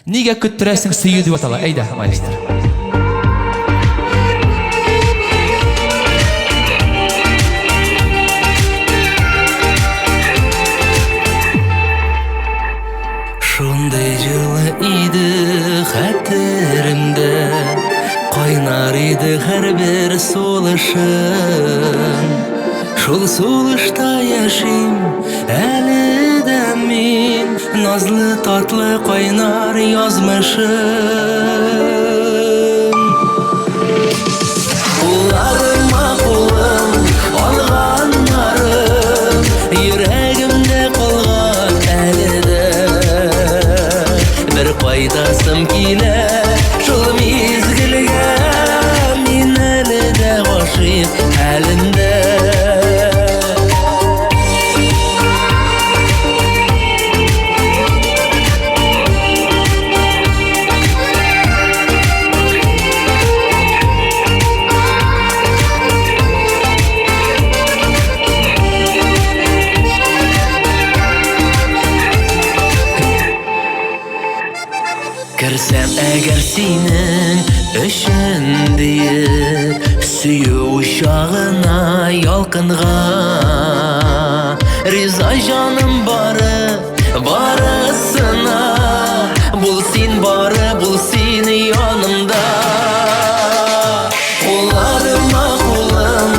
Нигә көттерәсең сөю дип атала. Әйдә, маэстро. Шундый җылы иде хәтеремдә, кайнар иде һәрбер сулышым. Шул сулышта яшим әле дә мин, Назлы татлы кайнар язмышым. Кулларыма кулым алганнарым, Йөрәгемдә калган әле дә. Бер кайтасым килә шул мизгелгә, Мин әле дә гашыйк хәлендә. Керсәм әгәр синең өчен диеп, Сөю учагына ялкынга. Риза җаным бары, барысына, Бул син бары, бул син янымда. Кулларыма кулым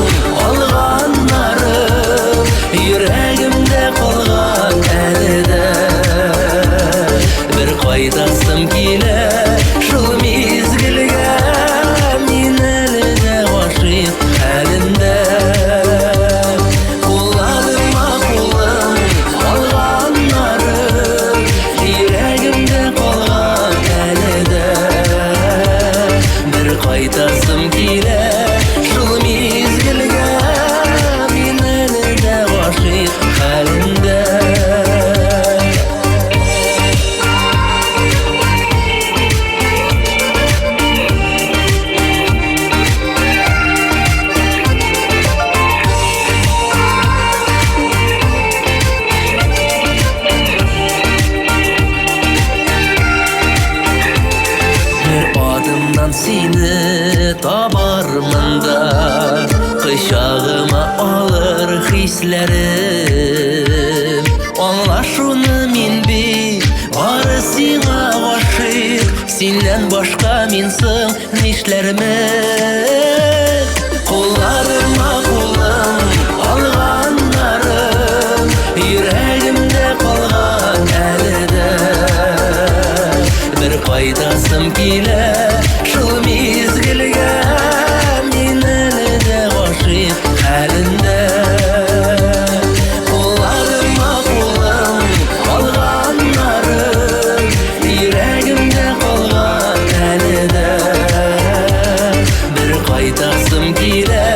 алганнарым, Йөрәгемдә калган әле дә. Бер кайтасым килә шул мизгелгә, Мин әле дә гашыйк хәлендә. Кулларыма кулым алганнарым, Йөрәгемдә калган әле дә. Бер кайтасым килә шул мизгелгә, Мин әле дә гашыйк хәлендә. Бер адымнан сине табармын да, Кочагыма алыр хисләрем. Аңла шуны, мин бит бары сиңа гашыйк, Синнән башка мин соң нишләрмен? Кулларыма кулым алганнарым, Йөрәгемдә калган әле дә. Бер кайтасым килә шул мизгелгә, Мин әле дә гашыйк хәлендә. Кулларыма кулым алганнарым, Йөрәгемдә калган әле дә. Бер кайтасым килә